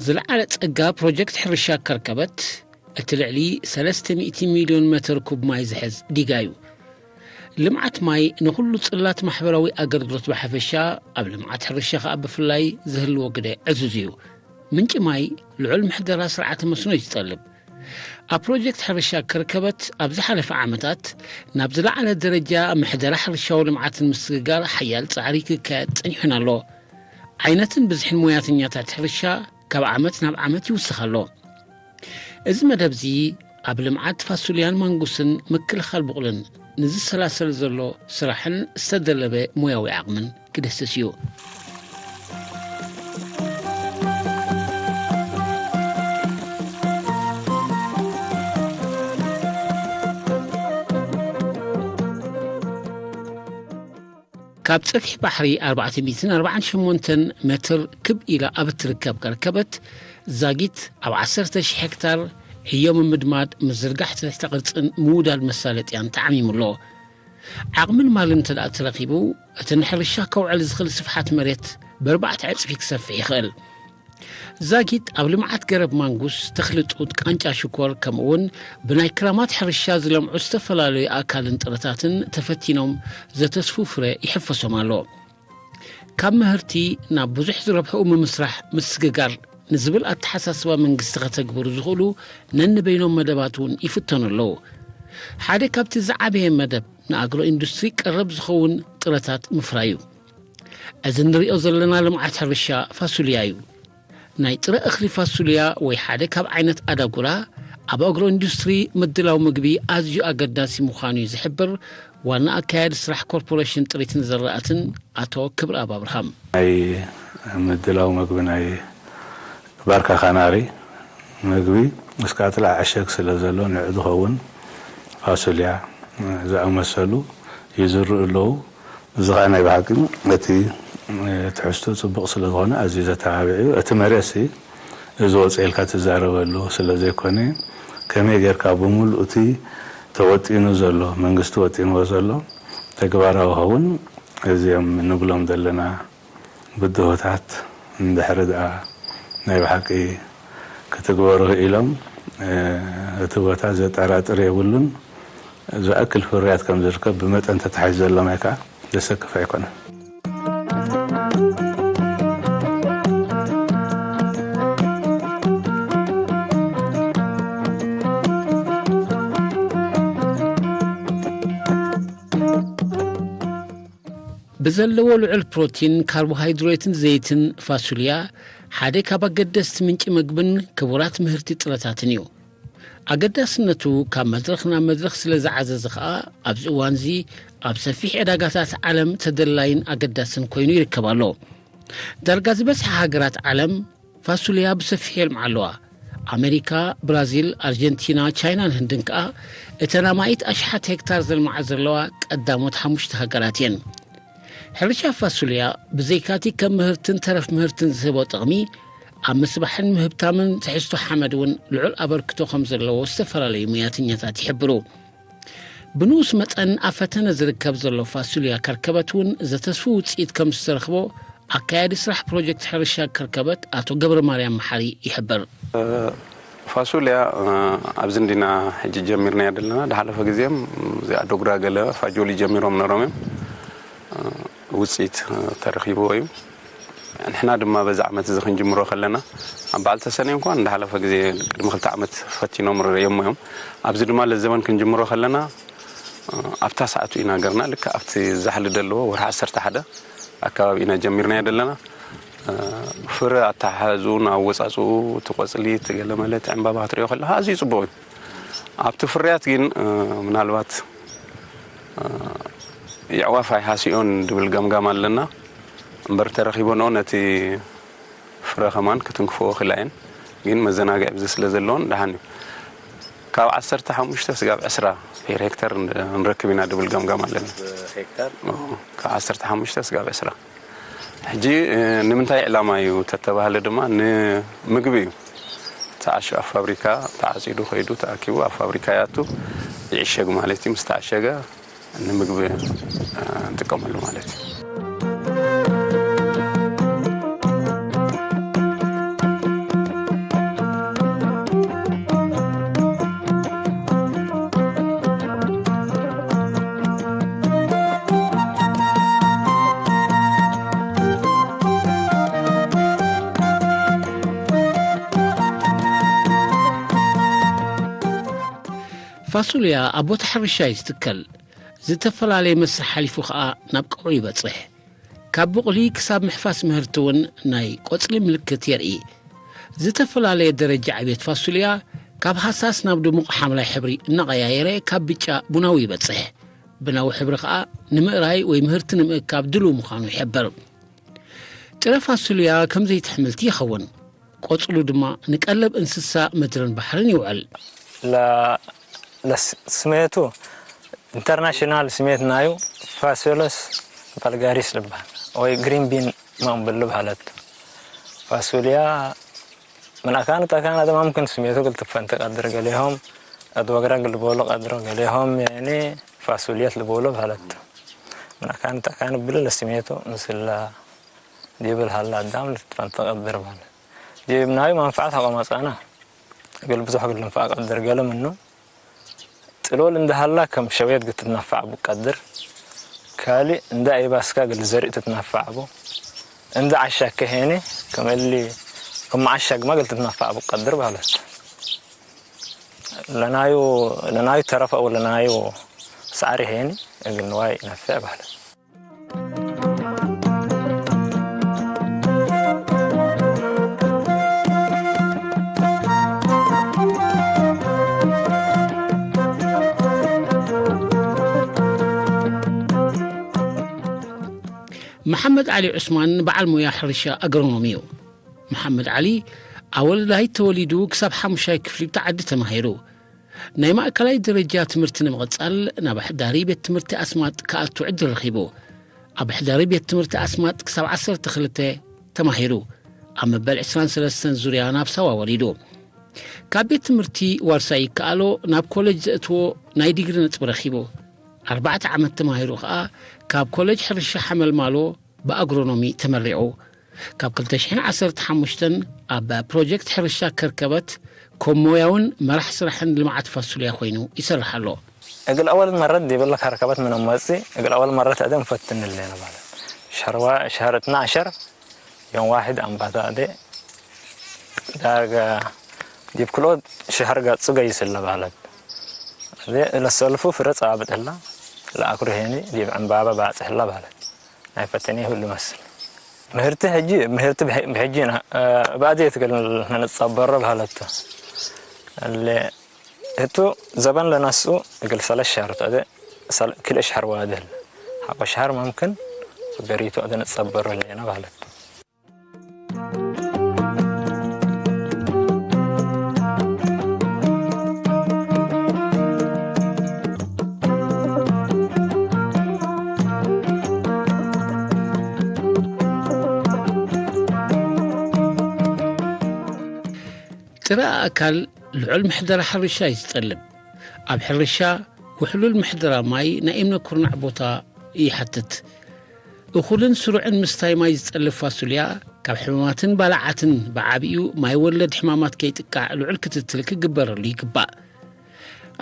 ዝለዓለ ጸጋ ፕሮጀክት ሕርሻ ከርከበት እቲ ልዕሊ ሰለስተ ሚእቲ ሚልዮን ሜትር ኩብ ማይ ዝሕዝ ዲጋ እዩ። ልምዓት ማይ ንኹሉ ጽላት ማሕበራዊ ኣገልግሎት ብሓፈሻ፣ ኣብ ልምዓት ሕርሻ ከኣ ብፍላይ ዝህልዎ ግደ ዕዙዝ እዩ። ምንጪ ማይ ልዑል ምሕደራ ስርዓተ መስኖ እዩ ዝጠልብ። ኣብ ፕሮጀክት ሕርሻ ከርከበት ኣብ ዝሓለፈ ዓመታት ናብ ዝለዓለ ደረጃ ምሕደራ ሕርሻዊ ልምዓትን ምስግጋር ሓያል ጻዕሪ ክካየድ ጸኒሑን ኣሎ። ዓይነትን ብዝሕን ሞያተኛታት ሕርሻ ካብ ዓመት ናብ ዓመት ይውስኽ ኣሎ። እዚ መደብዚ ኣብ ልምዓት ፋሱልያን ማንጉስን ምክልኻል ቡቕልን ንዝሰላሰል ዘሎ ስራሕን ዝተደለበ ሞያዊ ዓቕምን ክድህስስ እዩ። ካብ ጸፍሒ ባሕሪ ኣርባዕተ ሚእትን ኣርባዓን ሸሞንተን ሜትር ክብ ኢላ ኣብ እትርከብ ከርከበት ዛጊት ኣብ ዓሰርተ ሺሕ ሄክታር ዕዮ ምምድማድ፣ ምዝርጋሕ ትሕተ ቅርጽን ምውዳድ መሳለጥያን ተዓሚሙ ኣሎ። ዓቕምን ማልን እንተ ደኣ ተረኺቡ፣ እቲ ንሕርሻ ከውዕል ዝኽእል ስፍሓት መሬት ብኣርባዕተ ዕጽፊ ክሰፍሕ ይኽእል። ዛጊት ኣብ ልምዓት ገረብ ማንጉስ፣ ተኽሊ ጡጥ፣ ቃንጫ ሽኮር፣ ከምኡውን ብናይ ክራማት ሕርሻ ዝለምዑ ዝተፈላለዩ ኣእካልን ጥረታትን ተፈቲኖም ዘተስፉ ፍረ ይሕፈሶም ኣሎ። ካብ ምህርቲ ናብ ብዙሕ ዝረብሕኡ ምምስራሕ ምስግጋር ንዝብል ኣተሓሳስባ መንግስቲ ከተግብሩ ዝኽእሉ ነንበይኖም መደባት እውን ይፍተኑ ኣለዉ። ሓደ ካብቲ ዝዓበየ መደብ ንኣግሮ ኢንዱስትሪ ቀረብ ዝኸውን ጥረታት ምፍራይ እዩ። እዚ እንሪኦ ዘለና ልምዓት ሕርሻ ፋሱልያ እዩ። ናይ ጥረ እኽሊ ፋሱልያ ወይ ሓደ ካብ ዓይነት ኣዳጉራ ኣብ ኣግሮ ኢንዱስትሪ ምድላው ምግቢ ኣዝዩ ኣገዳሲ ምዃኑ እዩ ዝሕብር ዋና ኣካያዲ ስራሕ ኮርፖሬሽን ጥሪትን ዘራእትን ኣቶ ክብረኣብ ኣብርሃም። ናይ ምድላው ምግቢ ናይ ባርካ ካናሪ ምግቢ እስካትላ ዕሸግ ስለ ዘሎ ንዕ ዝኸውን ፋሱልያ ዝኣመሰሉ ይዝርኡ ኣለዉ። እዚ ኸዓ ናይ ብሓቂ እቲ ትሕዝቶ ጽቡቕ ስለ ዝኾነ ኣዝዩ ዘተባብዕ እዩ። እቲ መሬትሲ እዚ ወጸ ኢልካ ትዛረበሉ ስለ ዘይኮነ ከመይ ጌርካ ብምሉእ እቲ ተወጢኑ ዘሎ መንግስቲ ወጢንዎ ዘሎ ተግባራዊ ኸውን እዚኦም ንብሎም ዘለና ብድሆታት እንድሕሪ ደኣ ናይ ብሓቂ ክትግበሩ ክኢሎም፣ እ፣ እቲ ቦታ ዘጠራጥር የብሉን። ዝኣክል ፍርያት ከም ዝርከብ ብመጠን ተታሒዙ ዘሎ ማይ ከኣ ዘሰክፍ ኣይኮነን። ብዘለዎ ልዑል ፕሮቲን፣ ካርቦሃይድሬትን ዘይትን፣ ፋሱልያ ሓደ ካብ ኣገደስቲ ምንጪ መግብን ክቡራት ምህርቲ ጥረታትን እዩ። ኣገዳስነቱ ካብ መድረኽ ናብ መድረኽ ስለ ዝዓዘዘ ኸኣ፣ ኣብዚ እዋንዚ ኣብ ሰፊሕ ዕዳጋታት ዓለም ተደላይን ኣገዳስን ኮይኑ ይርከብ ኣሎ። ዳርጋ ዝበዝሓ ሃገራት ዓለም ፋሱልያ ብሰፊሕ የልምዓ ኣለዋ። ኣሜሪካ፣ ብራዚል፣ ኣርጀንቲና፣ ቻይናን ህንድን ከኣ እተን ኣማኢት ኣሽሓት ሄክታር ዘልምዓ ዘለዋ ቀዳሞት ሓሙሽተ ሃገራት እየን። ሕርሻ ፋሱልያ ብዘይካቲ ከም ምህርትን ተረፍ ምህርትን ዝህቦ ጥቕሚ፣ ኣብ ምስባሕን ምህብታምን ትሕዝቶ ሓመድ እውን ልዑል ኣበርክቶ ከም ዘለዎ ዝተፈላለዩ ሙያተኛታት ይሕብሩ። ብንኡስ መጠን ኣብ ፈተነ ዝርከብ ዘሎ ፋሱልያ ከርከበት እውን ዘተስፉ ውጽኢት ከም ዝተረኽቦ ኣካያዲ ስራሕ ፕሮጀክት ሕርሻ ከርከበት ኣቶ ገብረ ማርያም መሓሪ ይሕብር። ፋሱልያ፣ እ፣ ኣብዚ እንዲና ሕጂ ጀሚርናያ ዘለና። ዝሓለፈ ግዜ እዚኣ ዶግራ ገለ ፋጆሊ ጀሚሮም ነሮም እዮም። እ፣ ውጽኢት፣ እ፣ ተረኺብዎ እዩ። ንሕና ድማ በዚ ዓመት እዚ ክንጅምሮ ከለና፣ ኣብ በዓል ተሰነይ እንኳን እንዳሓለፈ ግዜ ቅድሚ ክልተ ዓመት ፈቲኖም ርእዮሞ እዮም። ኣብዚ ድማ ለዘበን ክንጅምሮ ከለና፣ እ፣ ኣብታ ሰዓቱ ኢና ገርና። ልክዕ ኣብቲ ዛሕሊ ዘለዎ ወርሒ ዓሰርተ ሓደ ኣካባቢ ኢና ጀሚርናዮ ዘለና። እ፣ ፍረ ኣተሓሕዝኡን ኣወጻጽኡ፣ እቲ ቆጽሊ፣ እቲ ገለመለ፣ እቲ ዕምባባ ክትሪኦ ከለኻ ኣዝዩ ጽቡቕ እዩ። ኣብቲ ፍርያት ግን፣ እ፣ ምናልባት፣ እ፣ የዕዋፍ ኣይሃስዮን ድብል ገምጋም ኣለና። እምበር ተረኺበንኦ ነቲ ፍረ ከማን ክትንክፍኦ ክላ እየን። ግን መዘናግዒ ብዚ ስለ ዘለዎን ደሓን እዩ። ካብ ዓሰርተ ሓሙሽተ ስጋብ ዕስራ ፔር ሄክተር ን-፣ ንረክብ ኢና ድብል ገምጋም ኣለና። ሄክታር? ኦ፣ ካብ ዓሰርተ ሓሙሽተ ስጋብ ዕስራ። ሕጂ፣ እ፣ ንምንታይ ዕላማ እዩ ተተባህለ ድማ ንምግቢ እዩ። ተዓሽ-፣ ኣብ ፋብሪካ ተዓጺዱ ከይዱ ተኣኪቡ ኣብ ፋብሪካ ይኣቱ፣ ይዕሸግ ማለት እዩ። ምስ ተዓሸገ ንምግቢ፣ እ፣ ንጥቀመሉ ማለት እዩ። ፋሱልያ ኣብ ቦታ ሕርሻ እዩ ዝትከል። ዝተፈላለየ መስርሕ ሓሊፉ ኸኣ ናብ ቀውዒ ይበጽሕ። ካብ ቡቕሊ ክሳብ ምሕፋስ ምህርቲ እውን ናይ ቆጽሊ ምልክት የርኢ። ዝተፈላለየ ደረጃ ዕብየት ፋሱልያ ካብ ሃሳስ ናብ ድሙቕ ሓምላይ ሕብሪ እናቐያየረ ካብ ብጫ ቡናዊ ይበጽሕ። ቡናዊ ሕብሪ ኸኣ ንምእራይ ወይ ምህርቲ ንምእካብ ድሉው ምዃኑ ይሕብር። ጥረ ፋሱልያ ከም ዘይቲ ኣሕምልቲ ይኸውን። ቆጽሉ ድማ ንቀለብ እንስሳ ምድርን ባሕርን ይውዕል። ለ-፣ ለስ-፣ ስሜቱ ኢንተርናሽናል ስሜት ናዩ ፋሶለስ ቫልጋሪስ ልበሃል ወይ ግሪን ቢን ማንብል ልበሃለት ፋሱልያ ምን ኣካን ጠካን ኣደ ማምክን ስሜቱ ግልትፈንቲ ቀድር ገሌሆም ኣድወግራ ግልቦሎ ቀድሮ ገሌሆም የኒ ፋሱልየት ልቦሎ በሃለት ምን ኣካን ጠካን ብሉ ለስሜቱ ምስላ ዲብል ሃላ ኣዳም ልትፈንቲ ቀድር በሃለት ዲብ ናዩ መንፍዓት ኣቆማጻና እግል ብዙሕ እግል ንፋዕ ቀድር ገለ ምኑ ጥሎል እንደ ሃላ ከም ሸውየት ግትትናፋዕ ቡ ቀድር ካሊ እንደ ኣይባስካ ግል ዘርኢ ትትናፋዕ ቡ እንደ ዓሻ ከሄኒ ከም እሊ ከም ዓሻ ግማ ግል ትትናፋዕ ቡ ቀድር በሃለት ለናዩ ለናዩ ተረፈ ለናዩ ሳዕሪ ሄኒ እግል ንዋይ ነፍዕ በሃለት መሓመድ ዓሊ ዑስማን በዓል ሞያ ሕርሻ ኣግሮኖሚ እዩ። መሓመድ ዓሊ ኣብ ወለዳይ ተወሊዱ ክሳብ ሓሙሻይ ክፍሊ ብቲ ዓዲ ተማሂሩ። ናይ ማእከላይ ደረጃ ትምህርቲ ንምቕጻል ናብ ኣሕዳሪ ቤት ትምህርቲ ኣስማጥ ክኣቱ ዕድል ረኺቡ። ኣብ ኣሕዳሪ ቤት ትምህርቲ ኣስማጥ ክሳብ ዓሰርተ ክልተ ተማሂሩ። ኣብ መበል ዕስራን ሰለስተን ዙርያ ናብ ሳዋ ወሪዱ። ካብ ቤት ትምህርቲ ዋርሳይ ይከኣሎ ናብ ኮሌጅ ዘእትዎ ናይ ዲግሪ ነጥቢ ረኺቡ። ኣርባዕተ ዓመት ተማሂሩ ኸኣ ካብ ኮሌጅ ሕርሻ ሓመልማሎ ብኣግሮኖሚ ተመሪቑ። ካብ ክልተ ሽሕን ዓሰርተ ሓሙሽተን ኣብ ፕሮጀክት ሕርሻ ከርከበት ከም ሞያውን መራሕ ስራሕን ልምዓት ፋሱልያ ኮይኑ ይሰርሕ ኣሎ። እግል ኣወል መረት ዲበለ ከርከበት ምነ መጺ እግል ኣወል መረት ኣደ ንፈትን ኣለና ማለት ሸርዋ ሸርትና ሸር ዮም ዋሕድ ኣንባታ ኣደ ዳርጋ ዲብ ክሎ ሸህር ጋጽ ገይስ ለባለት ለሰልፉ ፍረ ጻብጥ ህላ ለኣክሩ ሄኒ ዲብ ዕምባባ ባጽሕ ለባለት ናይ ፈተኒ ሁሉ መስል ምህርቲ ሕጂ ምህርቲ ብሕ-፣ ብሕጂ ና-፣ እ፣ ብኣዜ ትግል ነንጸበሮ ለሃለቱ እለ ህቱ ዘበን ለነስኡ እግል ሰለስ ሸህር ተደ ሰል-፣ ክልእ ሸህር ዋድል ሓቆ ሸህር መምክን በሪቱ ኣደ ነጸበሮ ለና ባለት ጥረ ኣእካል ልዑል ምሕደራ ሕርሻ እዩ ዝጠልብ። ኣብ ሕርሻ ውሕሉል ምሕደራ ማይ ናይ እምነ ኩርናዕ ቦታ ይሓትት። እኹልን ስሩዕን ምስታይ ማይ ዝጠልብ ፋሱልያ ካብ ሕማማትን ባልዓትን ብዓቢኡ ማይ ወለድ ሕማማት ከይጥቃዕ ልዑል ክትትል ክግበረሉ ይግባእ።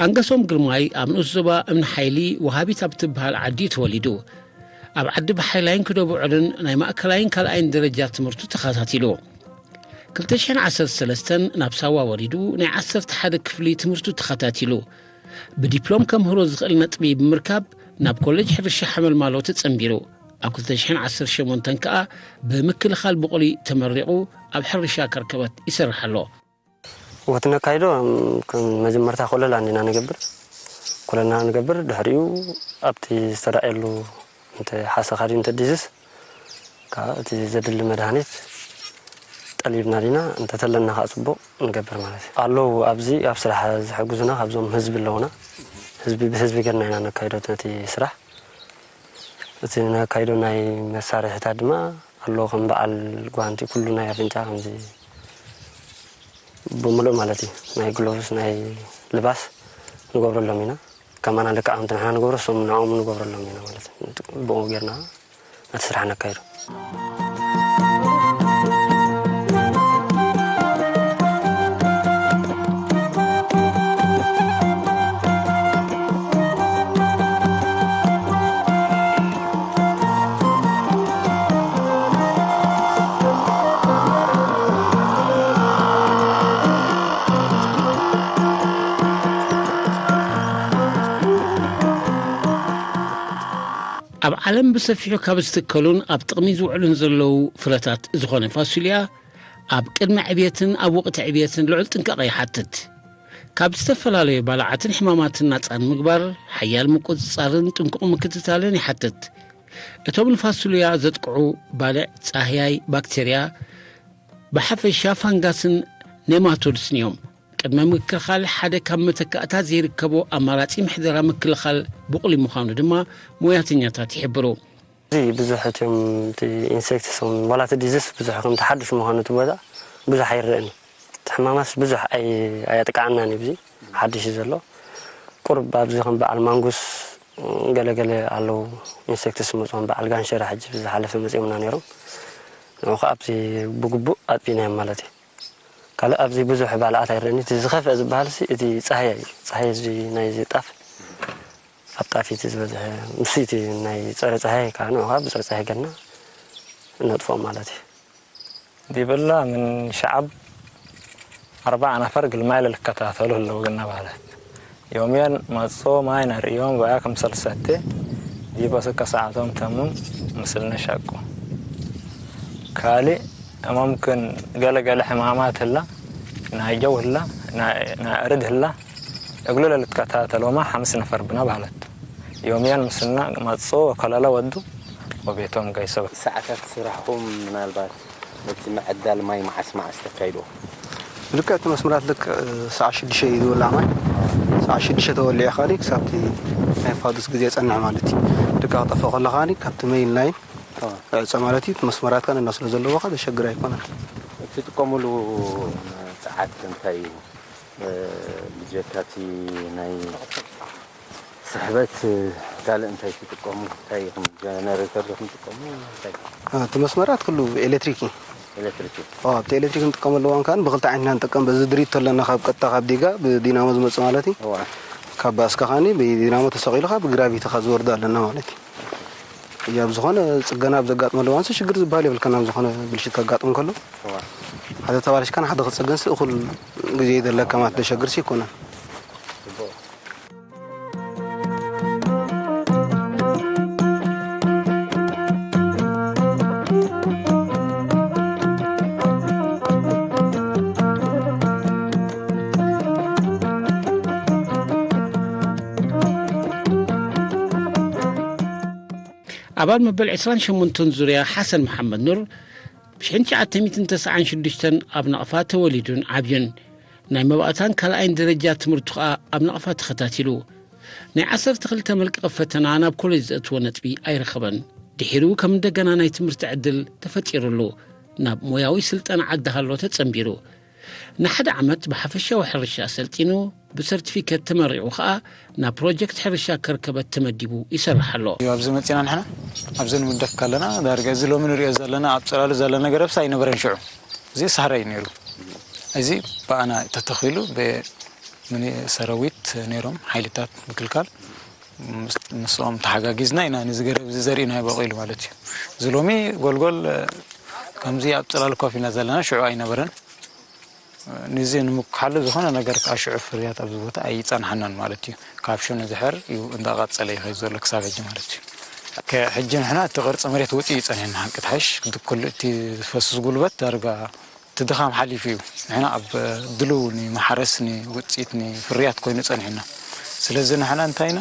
ኣንገሶም ግርማይ ኣብ ንኡስ ዞባ እምኒ ሓይሊ ወሃቢት ኣብ ትበሃል ዓዲ እዩ ተወሊዱ። ኣብ ዓዲ ብሓይላይን ክደብዖርን ናይ ማእከላይን ካልኣይን ደረጃ ትምህርቱ ተኸታቲሉ። ክልተ ሽሕን ዓሰርተ ሰለስተን ናብ ሳዋ ወሪዱ ናይ ዓሰርተ ሓደ ክፍሊ ትምህርቱ ተኸታቲሉ። ብዲፕሎም ከምህሮ ዝኽእል ነጥቢ ብምርካብ ናብ ኮሌጅ ሕርሻ ሓመልማሎ ተጸንቢሩ። ኣብ ክልተ ሽሕን ዓሰርተ ሸሞንተን ከኣ ብምክልኻል ብቑሊ ተመሪቑ ኣብ ሕርሻ ከርከበት ይሰርሕ ኣሎ። ወትነካይዶ ከም መጀመርታ ኮለላ እንዲና ንገብር። ኮለልና ንገብር፣ ድሕሪኡ ኣብቲ ዝተራእየሉ እንተ ሓሰኻ ድዩ እንተ ዲዝስ፣ ካብ እቲ ዘድሊ መድሃኒት ጠሊብና ዲና፣ እንተተለና ከዓ ጽቡቕ ንገብር ማለት እዩ። ኣለዉ ኣብዚ ኣብ ስራሕ ዝሕግዙና ካብዞም ህዝቢ ኣለዉና። ህዝቢ ብህዝቢ ጌርና ኢና ነካይዶ ነቲ ስራሕ። እቲ ነካይዶ ናይ መሳርሒታት ድማ ኣለዉ፣ ከም በዓል ጓንቲ፣ ኩሉ ናይ ኣፍንጫ ከምዚ ብምሉእ ማለት እዩ። ናይ ግሎቭስ፣ ናይ ልባስ ንገብረሎም ኢና። ከማና ደቂ ዓምቲ ንሕና ንገብሮ፣ እሶም ንዕኦም ንገብረሎም ኢና ማለት እዩ። ብኡ ጌርና ነቲ ስራሕ ነካይዶ። ዓለም ብሰፊሑ ካብ ዝትከሉን ኣብ ጥቕሚ ዝውዕሉን ዘለዉ ፍረታት ዝኾነ ፋሱልያ፣ ኣብ ቅድመ ዕብየትን ኣብ ወቕቲ ዕብየትን ልዑል ጥንቃቐ ይሓትት። ካብ ዝተፈላለዩ ባልዓትን ሕማማትን ናጻን ምግባር፣ ሓያል ምቁጽጻርን ጥንቁቕ ምክትታልን ይሓትት። እቶም ንፋሱልያ ዘጥቅዑ ባልዕ፣ ጻህያይ፣ ባክቴርያ፣ ብሓፈሻ ፋንጋስን ኔማቶድስን እዮም። ቅድመ ምክልኻል ሓደ ካብ መተካእታ ዘይርከቦ ኣማራጺ ምሕደራ ምክልኻል ቡቕሊ ምዃኑ ድማ ሞያተኛታት ይሕብሩ። እዚ ብዙሕ እቶም እቲ ኢንሴክትስ፣ ዋላ እቲ ዲዝስ ብዙሕ ከምቲ ሓድሽ ምዃኑ እቲ ቦታ ብዙሕ ኣይረአን እዩ። እቲ ሕማማስ ብዙሕ ኣይ-፣ ኣየጥቃዓናን እዩ። እዚ ሓድሽ እዩ ዘሎ። ቁርብ ኣብዚ ከም በዓል ማንጉስ ገለገለ ኣለዉ፣ ኢንሴክትስ ዝመፁ ከም በዓል ጋንሸራ ሕጂ ዝሓለፈ መፂኦምና ነይሮም። ንዑ ከዓ ኣብዚ ብግቡእ ኣጥፊእናዮም ማለት እዩ። ካልእ ኣብዚ ብዙሕ ባልዓት ኣይረአን። እቲ ዝኸፍአ ዝበሃል ሲ እቲ ፃህያይ እዩ። ፃህያይ እዚ ናይዚ ጣፍ፣ ኣብ ጣፍ እቲ ዝበዝሐ፣ ምስ እቲ ናይ ፀረ ፃህያይ ከዓ ንዑ ከዓ ብፀረ ፃህያይ ገና እነጥፍኦም ማለት እዩ። ዲበላ ምን ሸዓብ ኣርባዓ ነፈር ግልማይ ለልከታተሉ ኣለዉ ግና ባህለት ዮምያን መጾ ማይ ነርእዮም በያ ከም ሰልሰቴ ዲበ ስከ ሰዓቶም ተምም ምስልነ ሸቁ። ካልእ እሞምክን ገለገለ ሕማማት ህላ፣ ናይ ጀው ህላ፣ ናይ ናይ ኣርድ ህላ፣ እግሉ ለልትከታተሎማ ሓምስ ነፈር ብና ባህለት። ዮምያን ምስልና መጾ ወከለለ ወዱ ወቤቶም ገይሰው። ሰዓታት ስራሕኹም ምናልባት እቲ ምዕዳል ማይ መዓስ መዓስ ተካይዶ? ልክዕ እቲ መስመራት ልክዕ ሰዓት ሽዱሽተ እዩ ዝውላዕ ማይ። ሰዓት ሽዱሽተ ተወሊዑ ከኣኒ ክሳብቲ ናይ ፋዱስ ግዜ ይጸንሕ ማለት እዩ። ልክዕ ክጠፍእ ከሎ ከኣኒ ካብቲ ሜይን ላይን እዋ። ክዕጸ ማለት እዩ። እቲ መስመራት ከኣ ነናው ስለ ዘለዎ ከኣ ዘሸግር ኣይኮነን። እትጥቀሙሉ ጸዓት እንታይ እዩ? እ፣ ብጀካቲ ናይ ስሕበት ካልእ እንታይ ትጥቀሙ? እንታይ ኢኹም ጀነሬተር ዲኹም ትጥቀሙ? እንታይ? እ፣ እቲ መስመራት ኩሉ ኤሌክትሪክ እዩ። ኤሌክትሪክ እዩ። ኦ፣ ኣብቲ ኤሌክትሪክ ንጥቀመሉ እዋን ከኣ ብኽልተ ዓይነት ኢና ንጥቀም። በዚ ድሪቶ ኣለና፣ ካብ ቀጥታ ካብ ዲጋ ብዲናሞ ዝመጽእ ማለት እዩ። እዋ። ካብ ባእስካ ከኣኒ ብዲናሞ ተሰቒሉ ካብ ግራቪቲ ካብ ዝወርድ ኣለና ማለት እዩ። እያ፣ ኣብ ዝኾነ ጽገና ኣብ ዘጋጥመሉ እዋንስ ሽግር ዝበሃል የብልካን። ኣብ ዝኾነ ብልሽት ከጋጥም ከሎ፣ እዋ። ሓደ ተባላሽካን ሓደ ክጽገንስ እኹል ግዜ ይደለካ ማለት ደሸግርሲ ይኮነን። ጽቡቕ። ኣባል መበል ዕስራን ሸሞንተን ዙርያ ሓሰን መሓመድ ኑር፣ ብሽሕን ትሽዓተ ሚእትን ተስዓን ሽዱሽተን ኣብ ናቕፋ ተወሊዱን ዓብዩን። ናይ መባእታን ካልኣይን ደረጃ ትምህርቱ ኸኣ ኣብ ናቕፋ ተኸታቲሉ። ናይ ዓሰርተ ክልተ መልቀቒ ፈተና ናብ ኮሌጅ ዘእትዎ ነጥቢ ኣይረኸበን። ድሒሩ ከም እንደገና ናይ ትምህርቲ ዕድል ተፈጢሩሉ፣ ናብ ሞያዊ ስልጠና ዓዲ ሃሎ ተጸንቢሩ። ንሓደ ዓመት ብሓፈሻዊ ሕርሻ ሰልጢኑ፣ ብሰርቲፊኬት ተመሪቑ ኸኣ ናብ ፕሮጀክት ሕርሻ ከርከበት ተመዲቡ ይሰርሕ ኣሎ። እዩ ኣብዚ መጺና ንሕና፣ ኣብዚ ንምደብ ከለና፣ ዳርጋ እዚ ሎሚ ንሪኦ ዘለና፣ ኣብ ጽላሉ ዘሎ ነገር ኣብስ ኣይነበረን ሽዑ። እዚ ሳህራ እዩ ነይሩ። እዚ ብኣና ተተኺሉ፣ ብ-፣ ምን-፣ ሰራዊት ነይሮም፣ ሓይልታት ምክልካል፣ ምስ-፣ ምስኦም ተሓጋጊዝና ኢና ነዚ ገረብ እዚ ዘሪእና በቂሉ ማለት እዩ። እዚ ሎሚ ጎልጎል፣ ከምዚ ኣብ ጽላል ኮፍ ኢና ዘለና፣ ሽዑ ኣይነበረን። ነዚ ንምክሓሉ ዝኾነ ነገር ከዓ ሽዑ ፍርያት ኣብዚ ቦታ ኣይጸንሓናን ማለት እዩ። ካብ ሽዑ ንድሕር እዩ እንዳቐጸለ ይኸይድ ዘሎ ክሳብ ሕጂ ማለት እዩ። ከ-፣ ሕጂ ንሕና እቲ ቅርጺ መሬት ውጽእ እዩ ጸኒሕና። ሓቂ ትሓይሽ፣ እቲ ኩሉ እቲ ዝፈስስ ጉልበት ዳርጋ እቲ ድኻም ሓሊፉ እዩ። ንሕና ኣብ ድሉው ንመሓረስ፣ ንውጽኢት፣ ንፍርያት ኮይኑ ጸኒሕና። ስለዚ ንሕና እንታይ ኢና፣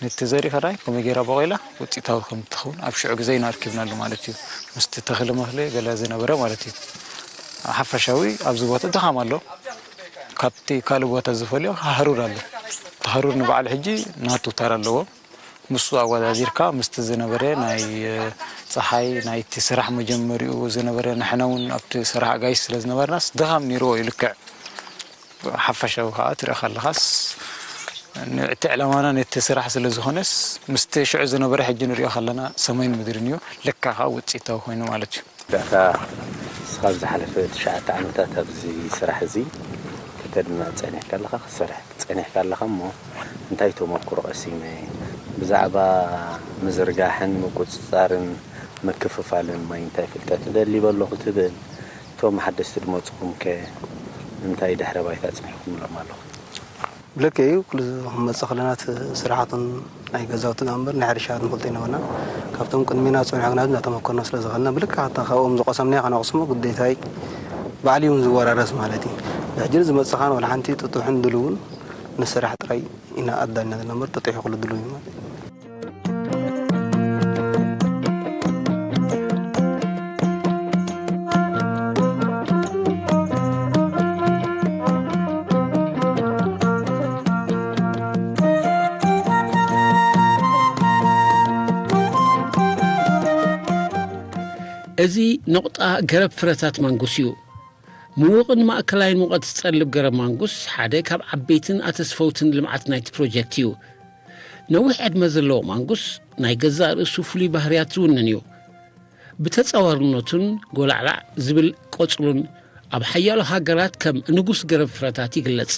ነቲ ዘሪእኻናይ ከመይ ገይራ በቒላ ውጽኢታዊ ከም ትኸውን ኣብ ሽዑ ግዜ ኢና ኣርኪብናሉ ማለት እዩ። ምስቲ ተኽሊ መኽሊ ገለ ዝነበረ ማለት እዩ። ሓፈሻዊ ኣብዚ ቦታ ድኻም ኣሎ። ካብቲ ካልእ ቦታ ዝፈልዮ ሃሩር ኣሎ። እቲ ሃሩር ንባዕሉ ሕጂ ናቱ ተራ ኣለዎ። ምስኡ ኣወዳዲርካ ምስቲ ዝነበረ ናይ፣ እ፣ ጸሓይ ናይቲ ስራሕ መጀመሪኡ ዝነበረ፣ ንሕና እውን ኣብቲ ስራሕ ኣጋይሽ ስለ ዝነበርናስ ድኻም ነይርዎ እዩ ልክዕ። ሓፈሻዊ ከዓ ትርኢ ከለኻስ ን-፣ እቲ ዕላማና ነቲ ስራሕ ስለ ዝኾነስ ምስቲ ሽዑ ዝነበረ ሕጂ ንሪኦ ከለና ሰማይን ምድርን እዩ። ልካ ከዓ ውፅኢታዊ ኮይኑ ማለት እዩ። ዳታ ንስኻ ኣብ ዝሓለፈ ትሽዓተ ዓመታት ኣብዚ ስራሕ እዚ ከተድምዕ ጸኒሕካ ኣለኻ፣ ክትሰርሕ ጸኒሕካ ኣለኻ እሞ እንታይ ተመኩሮ ቀሲመ? ብዛዕባ ምዝርጋሕን ምቁጽጻርን ምክፍፋልን ማይ እንታይ ፍልጠት እደሊ ኣለኹ ትብል? እቶም ሓደስቲ ዝመጽኹም ከ እንታይ ድሕረ ባይታ ኣጽኒሕኩምሎም ኣለኹም? ብልክዕ እዩ። ኩሉ ክንመጽእ ከለና እቲ ስራሕቱን ናይ ገዛውትና እምበር ናይ ሕርሻ ንፈልጦ ኣይነበርና። ካብቶም ቅድሜና ዝጸንሑ ግና እንዳተመኮርና ስለ ዝኸድና፣ ብልክዕ ኣታ ካብኦም ዝቐሰምናዮ ከነቕስሞ ግዴታ እዩ። ባዕሉ እውን ዝወራረስ ማለት እዩ። ብሕጂ ንዝመጽእ ኸኣ ወላ ሓንቲ ጥጡሕን ድሉውን ንስራሕ ጥራይ ኢና ኣዳልና ዘለና እምበር፣ ጥጡሕ እዩ ኩሉ ድሉው እዩ ማለት እዩ። እዚ ነቑጣ ገረብ ፍረታት ማንጉስ እዩ። ምዉቕን ማእከላይን ሙቐት ዝጠልብ ገረብ ማንጉስ ሓደ ካብ ዓበይትን ኣተስፈውትን ልምዓት ናይቲ ፕሮጀክት እዩ። ነዊሕ ዕድመ ዘለዎ ማንጉስ ናይ ገዛእ ርእሱ ፍሉይ ባህርያት ዝውንን እዩ። ብተጻዋርነቱን ጎላዕላዕ ዝብል ቆጽሉን ኣብ ሓያሎ ሃገራት ከም ንጉስ ገረብ ፍረታት ይግለጽ።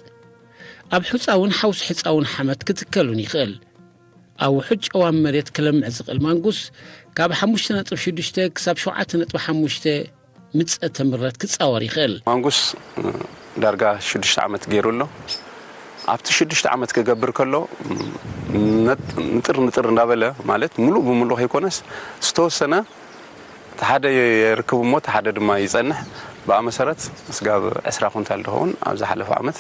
ኣብ ሑጻውን ሓውሲ ሕጻውን ሓመት ክትከሉን ይኽእል። ኣብ ውሑድ ጨዋም መሬት ክለምዕ ዝኽእል ማንጉስ ካብ ሓሙሽተ ነጥቢ ሽዱሽተ ክሳብ ሸውዓተ ነጥቢ ሓሙሽተ ምጸተ ምረት ክጻወር ይኽእል። ማንጉስ፣ እ፣ ዳርጋ ሽዱሽተ ዓመት ገይሩ ኣሎ። ኣብቲ ሽዱሽተ ዓመት ክገብር ከሎ፣ ም፣ ነጥ-፣ ንጥር ንጥር እንዳበለ፣ ማለት፣ ምሉእ ብምሉእ ከይኮነስ፣ ዝተወሰነ፣ እቲ ሓደ የርክብ እሞ፣ እቲ ሓደ ድማ ይጸንሕ። ብኣ መሰረት፣ ስጋብ ዕስራ ኩንታል ዝኸውን ኣብ ዝሓለፈ ዓመት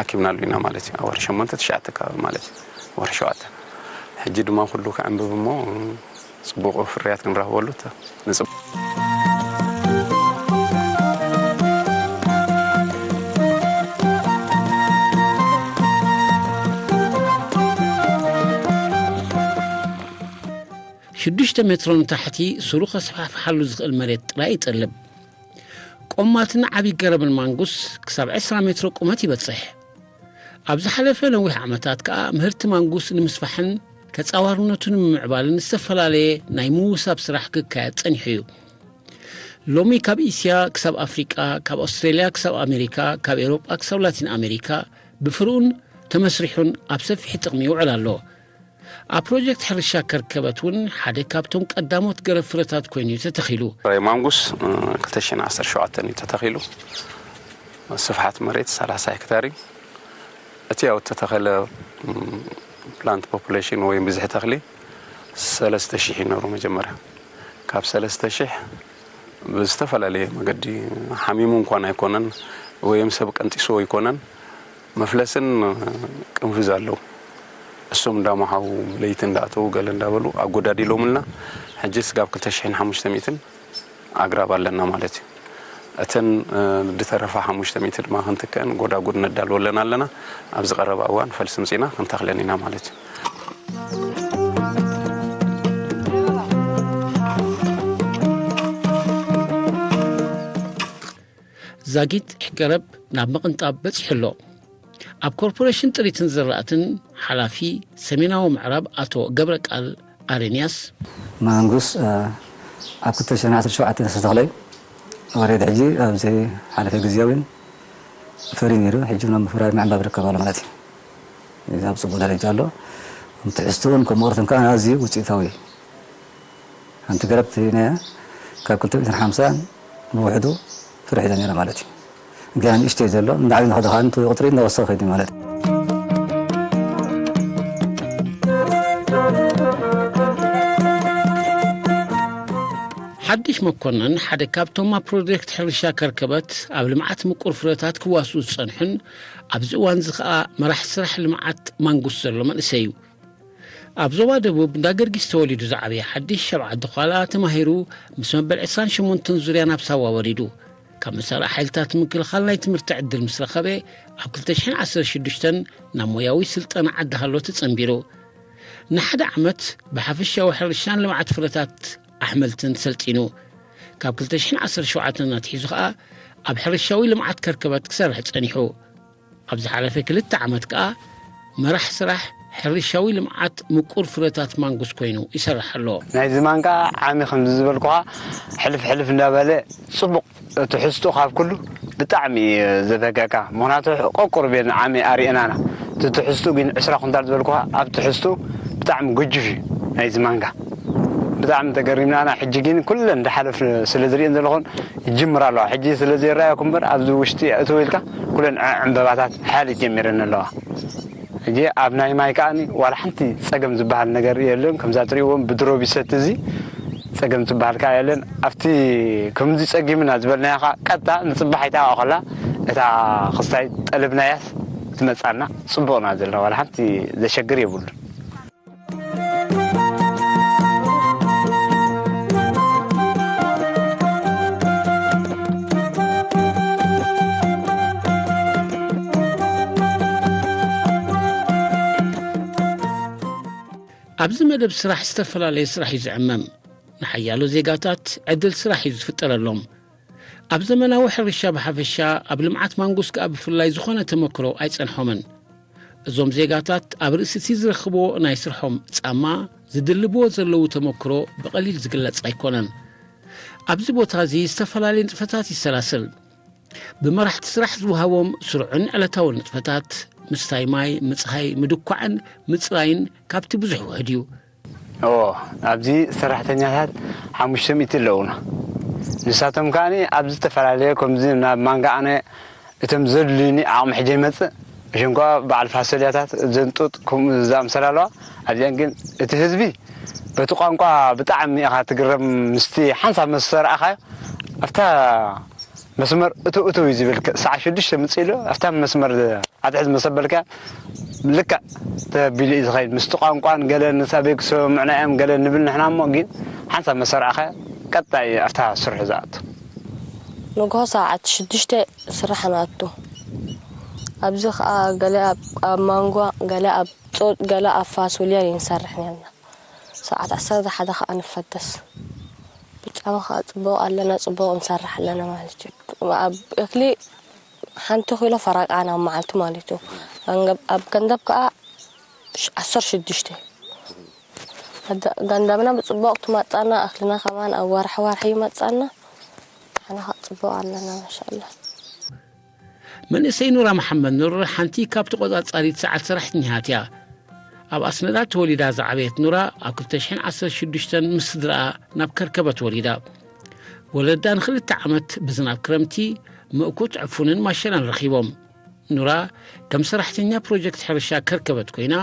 ኣኪብናሉ ኢና ማለት እዩ። ኣብ ወርሒ ሸሞንተ፣ ትሽዓተ ከባቢ ማለት እዩ። ወርሒ ሸውዓተ። ሕጂ ድማ ኩሉ ክዕንብብ እሞ፣ ጽቡቕ ፍርያት ክንረኽበሉ ተ-፣ ንጽብ-። ሽዱሽተ ሜትሮ ንታሕቲ ሱሩ ከስፋሕፍሓሉ ዝኽእል መሬት ጥራይ ይጠልብ። ቆማትን ዓቢ ገረብን ማንጉስ ክሳብ ዕስራ ሜትሮ ቁመት ይበጽሕ። ኣብ ዝሓለፈ ነዊሕ ዓመታት ከኣ ምህርቲ ማንጉስ ንምስፋሕን ተጻዋርነቱ ንምምዕባልን ዝተፈላለየ ናይ ምውሳብ ስራሕ ክካየድ ጸኒሑ እዩ። ሎሚ ካብ እስያ ክሳብ ኣፍሪቃ፣ ካብ ኣውስትራልያ ክሳብ ኣሜሪካ፣ ካብ ኤውሮጳ ክሳብ ላቲን ኣሜሪካ ብፍርኡን ተመስሪሑን ኣብ ሰፊሕ ጥቕሚ ይውዕል ኣሎ። ኣብ ፕሮጀክት ሕርሻ ከርከበት እውን ሓደ ካብቶም ቀዳሞት ገረብ ፍረታት ኮይኑ እዩ ተተኺሉ። ማንጉስ፣ እ፣ ክልተ ሽሕን ዓሰርተ ሸውዓተን እዩ ተተኺሉ። ስፍሓት መሬት ሰላሳ ሄክታር እዩ። እቲ ያው እተተኸለ፣ ም፣ ፕላንት ፖፑሌሽን ወይ ብዝሒ ተኽሊ ሰለስተ ሽሕ እዩ ነሩ መጀመርያ። ካብ ሰለስተ ሽሕ ብዝተፈላለየ መገዲ ሓሚሙ እንኳን ኣይኮነን፣ ወይም ሰብ ቀንጢስዎ ኣይኮነን፣ መፍለስን ቅንፍዝ ኣለዉ። እሶም እንዳመሓዉ ለይቲ እንዳኣተዉ ገለ እንዳበሉ ኣጎዳዲሎምልና። ሕጂ ስጋብ ክልተ ሽሕን ሓሙሽተ ሚእትን ኣግራብ ኣለና ማለት እዩ። እተን፣ እ፣ ዝተረፋ ሓሙሽተ ሚእቲ ድማ ክንትከአን ጎዳጉድ ነዳልወለን ኣለና። ኣብዚ ቀረባ እዋን ፈልሲ ምጺና ክንተኽለን ኢና ማለት እዩ። ዛጊት ገረብ ናብ ምቕንጣብ በጺሑ ኣሎ። ኣብ ኮርፖሬሽን ጥሪትን ዝራእትን ሓላፊ ሰሜናዊ ምዕራብ ኣቶ ገብረቃል ኣረንያስ፣ ማንጉስ፣ እ፣ ኣብ ክልተ ሽሕን ዓሰርተ ሸውዓተን ዝተተኽለ እዩ። ወሬድ ሕጂ ኣብዚ ሓለፈ ግዜያዊን ፈርዩ ነይሩ። ሕጂ ናብ ምፍራይ ምዕንባብ ይርከብ ኣሎ ማለት እዩ። እዚ ኣብ ጽቡቕ ደረጃ ኣሎ። ከም ትሕዝትኡን ከም ወቕትን ከኣ ኣዝዩ ውጽኢታዊ እዩ። ሓንቲ ገረብ ትህብናያ ካብ ክልተ ሚእትን ሓምሳን ብውሕዱ ፍረ ሒዛ ነይራ ማለት እዩ። ገና ንእሽተይ ዘሎ፣ እንዳዓቢ ንኸደ ከኣ እቲ ቁጽሪ እንዳወሰኸ ከይዱ ማለት እዩ። ሓድሽ መኮነን ሓደ ካብቶም ኣብ ፕሮጀክት ሕርሻ ከርከበት ኣብ ልምዓት ምቁር ፍረታት ክዋስኡ ዝጸንሑን ኣብዚ እዋን እዚ ከኣ መራሕ ስራሕ ልምዓት ማንጉስ ዘሎ መንእሰይ እዩ። ኣብ ዞባ ደቡብ እንዳ ገርጊስ ተወሊዱ ዝዓበየ ሓድሽ ሸብዓ ድዃላ ተማሂሩ ምስ መበል ዕስራን ሸሞንተን ዙርያ ናብ ሳዋ ወሪዱ። ካብ መሳርያ ሓይልታት ምክልኻል ናይ ትምህርቲ ዕድል ምስ ረኸበ ኣብ ክልተ ሽሕን ዓሰርተ ሽዱሽተን ናብ ሞያዊ ስልጠና ዓዲ ሃሎ ተጸንቢሩ። ንሓደ ዓመት ብሓፈሻዊ ሕርሻን ልምዓት ፍረታት ኣሕምልትን ሰልጢኑ። ካብ ክልተ ሽሕን ዓሰርተ ሸውዓተን ኣትሒዙ ኸኣ ኣብ ሕርሻዊ ልምዓት ከርከበት ክሰርሕ ጸኒሑ። ኣብ ዝሓለፈ ክልተ ዓመት ከኣ መራሕ ስራሕ ሕርሻዊ ልምዓት ምቁር ፍረታት ማንጉስ ኮይኑ ይሰርሕ ኣሎ። ናይዚ ማንካ ዓሚ ከምዚ ዝበልኩኻ ሕልፍ ሕልፍ እንዳበለ ጽቡቕ ትሕዝትኡ ካብ ኩሉ ብጣዕሚ እዩ ዘበገካ። ምኽንያቱ ቆቁር ቤን ዓሚ ኣርእናና። እቲ ትሕዝትኡ ግን ዕስራ ኩንታል ዝበልኩኻ ኣብ ትሕዝትኡ ብጣዕሚ ግጁፍ እዩ ናይዚ ማንካ። ብጣዕሚ ተገሪምናና። ሕጂ ግን ኩለን እንዳሓለፍ ስለ ዝርእየን ዘለኹን ይጅምር ኣለዋ። ሕጂ ስለ ዘይረኣየኩ እምበር ኣብዚ ውሽጢ እትው ኢልካ ኩለን ዕ-፣ ዕምበባታት ሓያል ጀሚረን ኣለዋ። ሕጂ ኣብ ናይ ማይ ከኣ ዋላ ሓንቲ ጸገም ዝበሃል ነገር የለን። ከምዛ ትርእይዎም ብድሮብ ይሰቲ፣ እዚ ጸገም ዝበሃል ከኣ የለን። ኣብቲ ከምዚ ጸጊምና ዝበልናዮ ከኣ ቀጥታ ንጽባሕ ኣይተኣኸላ እታ ክስታይ ጠለብናያስ ትመጻና ጽቡቕና ዘለና፣ ዋላ ሓንቲ ዘሸግር የብሉን። ኣብዚ መደብ ስራሕ ዝተፈላለየ ስራሕ እዩ ዝዕመም። ንሓያሎ ዜጋታት ዕድል ስራሕ እዩ ዝፍጠረሎም። ኣብ ዘመናዊ ሕርሻ ብሓፈሻ፣ ኣብ ልምዓት ማንጎስ ከኣ ብፍላይ ዝኾነ ተመክሮ ኣይጸንሖምን። እዞም ዜጋታት ኣብ ርእሲ እቲ ዝረኽብዎ ናይ ስርሖም ጻማ ዝድልብዎ ዘለዉ ተመክሮ ብቐሊል ዝግለጽ ኣይኮነን። ኣብዚ ቦታ እዚ ዝተፈላለየ ንጥፈታት ይሰላሰል። ብመራሕቲ ስራሕ ዝወሃቦም ስሩዕን ዕለታውን ንጥፈታት፣ ምስታይ ማይ፣ ምጽሃይ፣ ምድኳዕን ምጽራይን ካብቲ ብዙሕ ውሕድ እዩ። እዎ፣ ኣብዚ ሰራሕተኛታት ሓሙሽተ ሚእቲ ኣለዉና። ንሳቶም ከኣ ኣብ ዝተፈላለየ ከምዚ ናብ ማንጋ ኣነ እቶም ዘድልዩኒ ዓቕሚ ሕጂ ይመጽእ። ብሸንኳ በዓል ፋሶልያታት፣ እዘን ጡጥ ከምኡ ዝኣምሰላ ኣለዋ። ኣብዚኣን ግን እቲ ህዝቢ በቲ ቋንቋ ብጣዕሚ ኢኻ ትግረም። ምስቲ ሓንሳብ ምስ ተረኣኻዮ ኣብታ መስመር እትው እትው እዩ ዝብል። ሰዓት ሽዱሽተ ምጽእ ኢሉ ኣብታ መስመር ኣትሕዝ መሰበልካ ልክዕ ተቢሉ እዩ ዝኸይድ። ምስቲ ቋንቋን ገለ ንሳበይ ክሰምዑና እዮም ገለ ንብል ንሕና፣ እሞ ግን ሓንሳብ መሰራዕኸ ቀጣይ ኣብታ ስርሑ ዝኣቱ። ንግሆ ሰዓት ሽዱሽተ ስራሕ ንኣቱ። ኣብዚ ኸኣ ገለ ኣብ፣ ኣብ ማንጓ፣ ገለ ኣብ ጾጥ፣ ገለ ኣብ ፋሶልያ ንሰርሕ ነርና። ሰዓት ዓሰርተ ሓደ ኸኣ ንፈተስ። ብጻማ ኸኣ ጽቡቕ ኣለና፣ ጽቡቕ ንሰርሕ ኣለና ማለት እዩ። ኣብ እኽሊ ሓንቲ ኪሎ ፈረቃ ናብ መዓልቲ ማለት እዩ። ኣንገብ-፣ ኣብ ገንዘብ ከኣ ሽ-፣ ዓሰርተ ሽዱሽተ። ገንዘ-፣ ገንዘብና ብጽቡቕ ትመጻና፣ እኽልና ከማን ኣብ ወርሒ ወርሒ ይመጻና። ንሕና ኸኣ ጽቡቕ ኣለና ማሻኣላ። መንእሰይ ኑራ መሓመድ ኑር ሓንቲ ካብ ተቖጻጻሪት ሰዓት ሰራሕተኛታት እያ። ኣብ ኣስመራ ተወሊዳ ዝዓበየት ኑራ ኣብ ክልተ ሽሕን ዓሰርተ ሽዱሽተን ምስ ስድራኣ ናብ ከርከበ ተወሊዳ። ወለዳ ንኽልተ ዓመት ብዝናብ ክረምቲ ምእኩት ዕፉንን ማሸላን ረኺቦም። ኑራ ከም ሰራሕተኛ ፕሮጀክት ሕርሻ ከርከበት ኮይና፣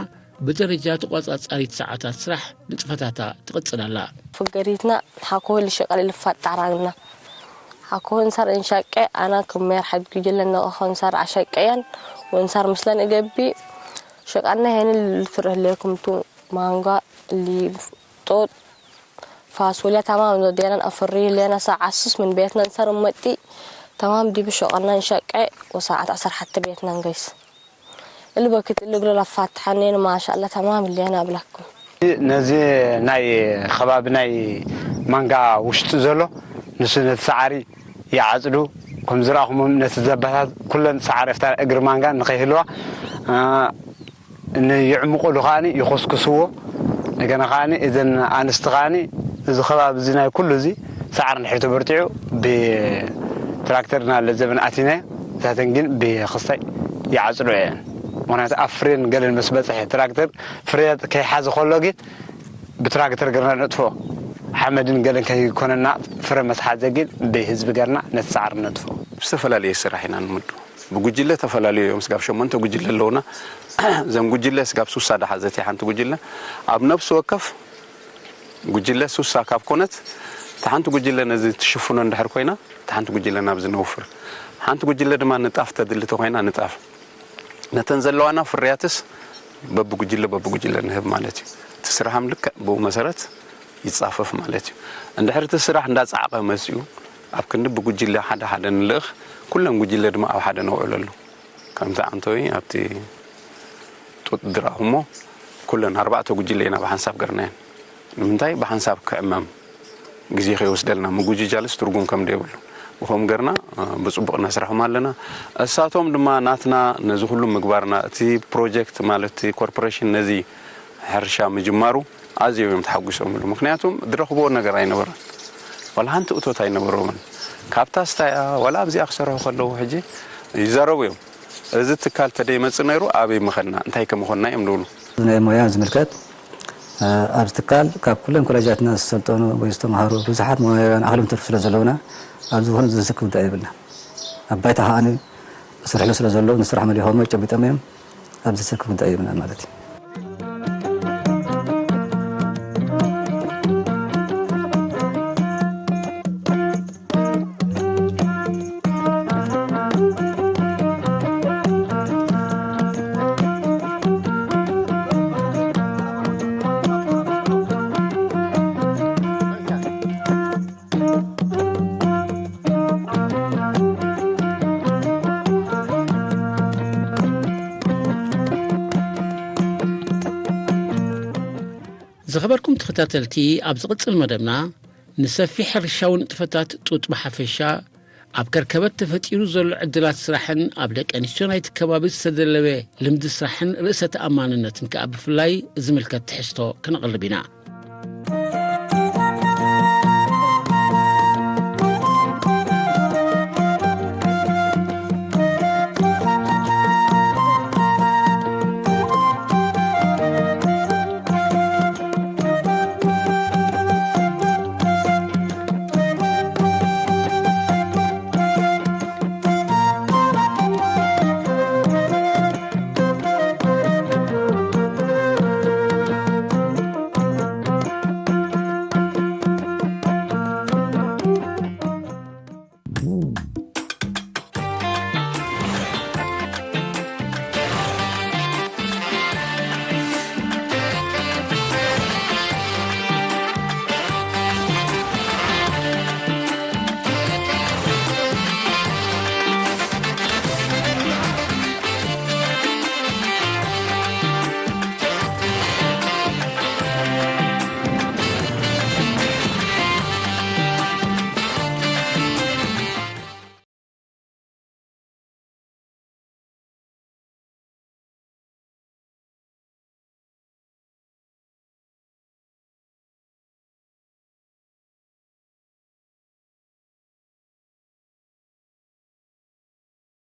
ብደረጃ ተቖጻጻሪት ሰዓታት ስራሕ ንጥፈታታ ትቕጽል ኣላ። ፍገሪትና ሓኮ ልሸቀል ልፋጣራግና። ሓኮ እንሳር እንሻቀ ኣና ክመር ሓድ ጉጅለ ነቐኸ እንሳር ኣሻቀያን ወንሳር ምስለን እገቢ ሸቃና ሄን ልፍርህ ሌኩምቱ ማንጋ ሊ ጦጥ ፋሶልያ ተማም ዘዴናን ኣፍሪ ሌና ሰዓት ስስ ምን ቤትና እንሳር መጢ ተማም ዲብ ሸቀና እንሻቀ ወሰዓት ዓሰርተ ሓንቲ ቤትና ንገይስ። እልበክት እልግሎ ለፋትሓኔን ማሻኣላ ተማም ሌና እብለኩም። ነዚ ናይ ከባቢ ናይ ማንጋ ውሽጢ ዘሎ ንሱ ነቲ ሰዓሪ ይዓጽዱ። ከም ዝረኣኹሞም ነቲ ዘባታት ኩለን ሰዓሪ ኣብታ እግሪ ማንጋ ንኸይህልዋ፣ እ፣ ንይዕምቑሉ ከኣኒ ይኹስኩስዎ። እንደገና ከኣኒ እዘን ኣንስቲ ከኣኒ እዚ ከባቢ እዚ ናይ ኩሉ እዚ ሰዓር እንድሕር ተበርቲዑ ብትራክተር እና ለዘብን ኣቲናዮ። እዛተን ግን ብክስታይ ይዓጽዶ እየን። ምኽንያቱ ኣብ ፍሬን ገለን ምስ በጽሐ ትራክተር ፍሬ ከይሓዘ ከሎ ግን ብትራክተር ገርና ነጥፎ። ሓመድን ገለን ከይኮነና ፍረ መስሓዘ ግን ብህዝቢ ገርና ነቲ ሰዓር ነጥፎ። ዝተፈላለየ ስራሕ ኢና ንምዱ። ብጉጅለ ተፈላለዩ እዮም። ስጋብ ሸሞንተ ጉጅለ ኣለውና። እዘን ጉጅለ ስጋብ ሱሳ ዳሓዘት እያ ሓንቲ ጉጅለ። ኣብ ነፍሲ ወከፍ ጉጅለ ሱሳ ካብ ኮነት፣ እታ ሓንቲ ጉጅለ ነዚ ትሽፍኖ እንድሕር ኮይና፣ እታ ሓንቲ ጉጅለ ናብዚ ነውፍር። ሓንቲ ጉጅለ ድማ ንጣፍ ተድሊ ተኮይና ንጣፍ። ነተን ዘለዋና ፍርያትስ በብጉጅለ በብጉጅለ ንህብ ማለት እዩ። እቲ ስራሕም ልክዕ ብኡ መሰረት ይጻፈፍ ማለት እዩ። እንድሕር እቲ ስራሕ እንዳጻዕቐ መጺኡ፣ ኣብ ክንዲ ብጉጅለ ሓደ ሓደ ንልእኽ፣ ኩለን ጉጅለ ድማ ኣብ ሓደ ነውዕለሉ። ከምቲ ዓንተዊ ኣብቲ ጡጥ ድራኹሞ፣ ኩለን ኣርባዕተ ጉጅለ ኢና ብሓንሳብ ገርናየን። ንምንታይ? ብሓንሳብ ክዕመም ግዜ ከይወስደልና፣ ምጉጅጃልስ ትርጉም ከም ደይብሉ። ብኸም ገርና፣ እ፣ ብጽቡቕ ነስርሖም ኣለና። እሳቶም ድማ ናትና ነዚ ኩሉ ምግባርና፣ እቲ ፕሮጀክት ማለት እቲ ኮርፖሬሽን ነዚ ሕርሻ ምጅማሩ ኣዝዮም እዮም ተሓጒሶምሉ። ምኽንያቱም ዝረኽብዎ ነገር ኣይነበረን። ዋላ ሓንቲ እቶት ኣይነበሮምን። ካብታ ስታያ ዋላ ኣብዚኣ ክሰርሑ ከለዉ ሕጂ ይዛረቡ እዮም። እዚ ትካል ተደይመጽእ ነይሩ ኣበይ ምኸድና፣ እንታይ ከምኾንና እዮም ዝብሉ። ናይ ሞያ ዝምልከት፣ እ፣ ኣብዚ ትካል ካብ ኩለን ኮሌጃትና ዝሰልጠኑ ወይ ዝተምሃሩ ብዙሓት ሞያውያን ኣኽሎም ትርፊ ስለ ዘለውና፣ ኣብዚ ዝኾነ ዘስክፍ ጉዳይ የብልና። ኣብ ባይታ ከኣ ዝሰርሕሉ ስለ ዘለዉ፣ ንስራሕ መሊኾሞ ጨቢጦም እዮም። ኣብዚ ስርክብ ክንጠይብና ማለት እዩ። ዝኸበርኩም ተኸታተልቲ፣ ኣብ ዝቕጽል መደብና ንሰፊሕ ሕርሻዊ ንጥፈታት ጡጥ ብሓፈሻ፣ ኣብ ከርከበት ተፈጢሩ ዘሎ ዕድላት ስራሕን ኣብ ደቂ ኣንስትዮ ናይቲ ከባቢ ዝተደለበ ልምዲ ስራሕን ርእሰ ተኣማንነትን ከኣ ብፍላይ ዝምልከት ትሕዝቶ ክነቕርብ ኢና።